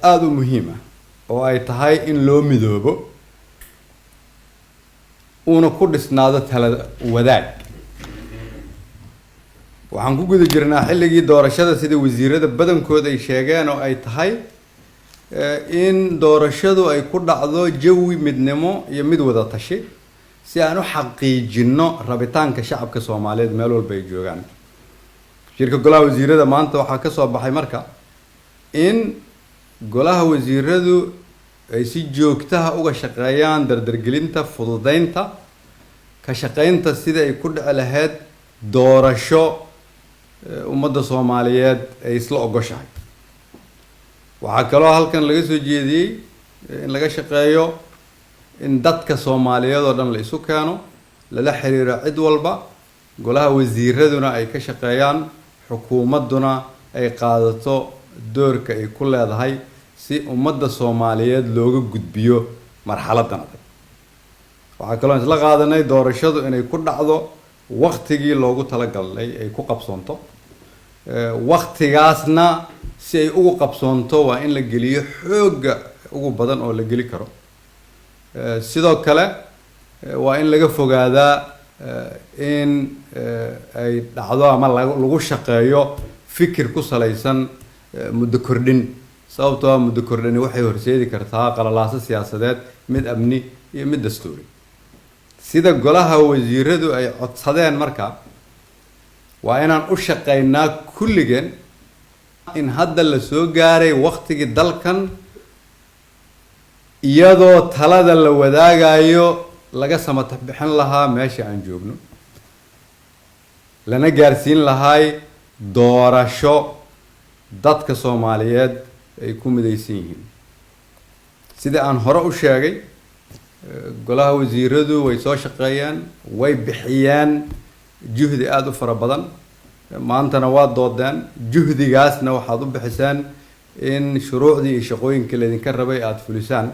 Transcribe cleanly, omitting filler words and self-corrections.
Aada u muhiim ah oo ay tahay in loo midoobo, uuna ku dhisnaado tala wadaag. Waxaan ku guda jirnaa xilligii doorashada, sida wasiirada badankood ay sheegeen, oo ay tahay in doorashadu ay ku dhacdo jawi midnimo iyo mid wada tashi, si aan u xaqiijinno rabitaanka shacabka Soomaaliyeed meel walba ay joogaan. Shirka golaha wasiirada maanta waxaa ka soo baxay marka in golaha wasiiradu ay si joogtaha uga shaqeeyaan dardargelinta, fududeynta, ka shaqeynta sidai ay ku dhici lahayd doorasho ummadda Soomaaliyeed ay isla ogoshahay. Waxaa kaloo halkan laga soo jeediyey in laga shaqeeyo in dadka Soomaaliyeed oo dhan la isu keeno, lala xiriiro cid walba, golaha wasiiraduna ay ka shaqeeyaan, xukuumadduna ay qaadato doorka ay ku leedahay si ummadda Soomaaliyeed looga gudbiyo marxaladdan adag. Waxaa kaloo isla qaadanay doorashadu inay ku dhacdo waktigii loogu talagalay ay ku qabsoonto. Waktigaasna si ay ugu qabsoonto waa in la geliyo xoogga ugu badan oo la geli karo. Sidoo kale waa in laga fogaadaa in ay dhacdo ama lagu shaqeeyo fikir ku salaysan muddo kordhin, sababtoo ah muddo kordhini waxay horseedi kartaa qalalaaso siyaasadeed, mid amni iyo mid dastuuri, sida golaha wasiiradu ay codsadeen. Marka waa inaan u shaqeynaa kulligeen in hadda la soo gaaray waktigii dalkan, iyadoo talada la wadaagayo, laga samata bixin lahaa meesha aan joogno, lana gaarsiin lahaay doorasho dadka Soomaaliyeed ay ku midaysan yihiin. Sida aan hore u sheegay, golaha wasiiradu way soo shaqeeyeen, way bixiyeen juhdi aada u fara badan, maantana waa doodeen. Juhdigaasna waxaad u bixiseen in shuruucdii iyo shaqooyinkii laydinka rabay aada fulisaan.